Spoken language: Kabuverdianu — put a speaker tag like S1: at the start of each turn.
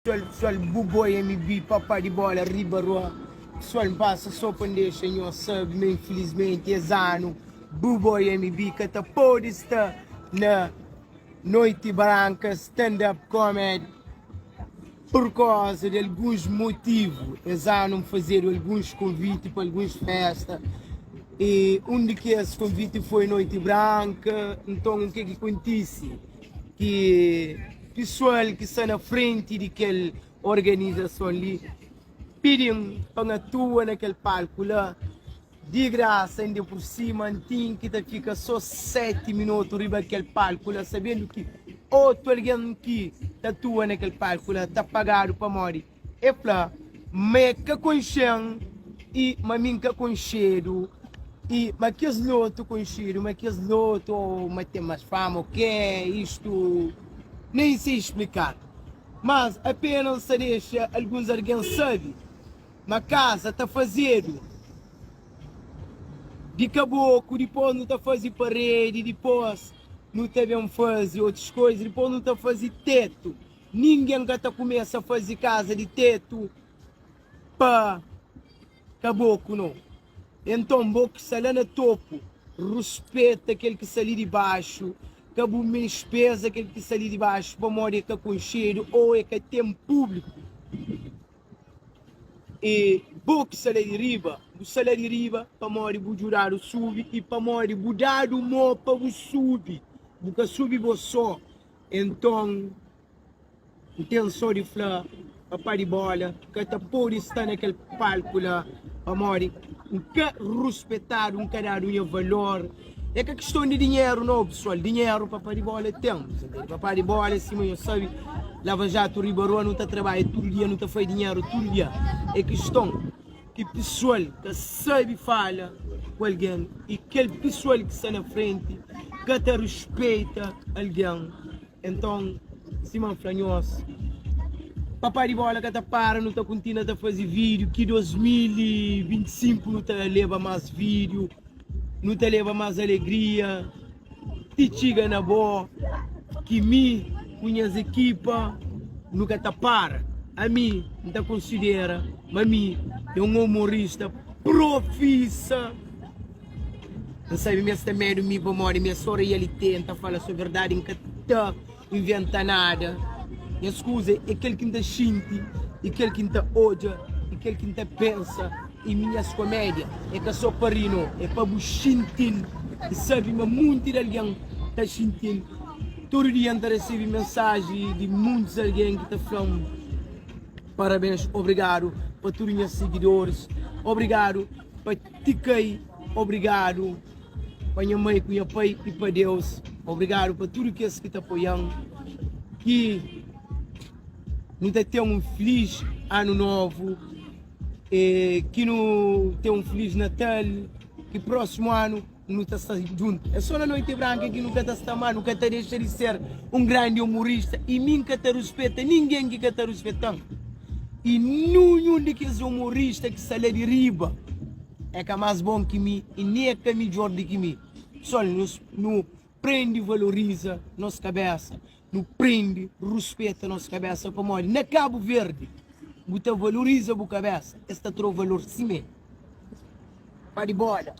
S1: Pessoal pessoal bu boi MB papa di bola riba rua pessoal npasa so pa ndexa nhos sabi ma infelizmenti es anu bu boi MB ka ta podi sta na noiti branka stand up comedy por causa di alguns motivu es anu nfazedu alguns konviti pa alguns festa e un di kes konviti foi noiti branka nton u ke ki kontisi Ki pesoal ki sta na frenti di kel organizason li pidi-m pa N atua na kel palku la di grasa. Inda pur sima, N ten ki ta fika sô seti minutu riba kel palku la, sabendu ki otu algen ki ta atua na kel palku la ta pagadu pamodi E fla ma e ka konxe-m i ma mi N ka konxedu i ma kes lotu konxedu, ma kes lotu ô ma ten más fama ô ke, istu nen sei xplikar. Mas apenas N sta dexa alguns argen sabe ma kaza ta fazedu di kaboku, dipos nu ta faze paredi, dipos nu ta ben faze otus koza, dipos nu ta faze tetu. Ningen ka ta kumesa faze kaza di tetu pa kaboku no. Enton bo ki sta la na topu, ruspeta kel ki sta li di baxu, ka bu minspeza kel ki sta li di baxu pamodi e ka konxedu o e ka ten publiku. E bo ki sta la di riba, bu sta la di riba pamodi bu djudadu subi i pamodi bu dadu mo pa bu subi, bu ka subi bo so. Enton, N ten so di fla Papá di Bola ka ta pode sta na kel palku la pamodi N ka ruspetadu, N ka dadu nha valor. É ka kiston di dinheru no, pesoal. Dinheru Papá di Bola ten. Papá di Bola, sima nhos sabe, Lava Jato riba rua nu ta trabadja tudu dia, nu ta fai dinheru tudu dia. É kiston ki pesoal ka sabe fala ku algen i kel pesoal ki sta na frenti ka ta ruspeita algen. Enton, sima N fla nhos, Papa di Bola ka ta para, nu ta kontinua ta faze vídiu ki 2025 nu ta leba más vídiu, nu ta leba más alegria. Ti txiga na bo ki mi ku nhas ekipa nu ka ta para. Ami N ta konsidera ma mi é un umorista profisa. N sabe ma es ta medu mi pamodi mi é so realite, N ta fala so verdadi, N ka ta inventa nada. Nhas kuza é kel ki N ta xinti i kel ki N ta odja i kel ki N ta pensa. I mi nhas komédia é ka so pa ri no, é pa bu xinti-l i sabe ma munti di algen ta xinti-l. Tudu dia N ta resebe mensaji di muntis algen ki ta fla-m parabéns, obrigadu pa tudu nhas sigidoris, obrigadu pa Tikai, obrigadu pa nha mai ku nha pai i pa Deus, obrigadu pa tudu kes ki ta apoia-m, ki nu ta ten un filis anu novu. E ki nu ten un feliz Natal, ki prósimu anu nu ta sta djuntu. É só na Noite Branka ki nu ka ta sta, má nu ka ta dexa di ser un grandi umorista. I mi N ka ta ruspeta ningen ki ka ta ruspeta-m. I ninhun di kes umorista ki sta la di riba é ka más bon ki mi i nen é ka midjór di ki mi. Pessoal, nu prende valoriza nos kabésa. Nu prende ruspeta nos kabésa pamodi na Kabu Verdi bu ta valoriza bu kabésa, es ta tra-u valor simé. Pa di bóda.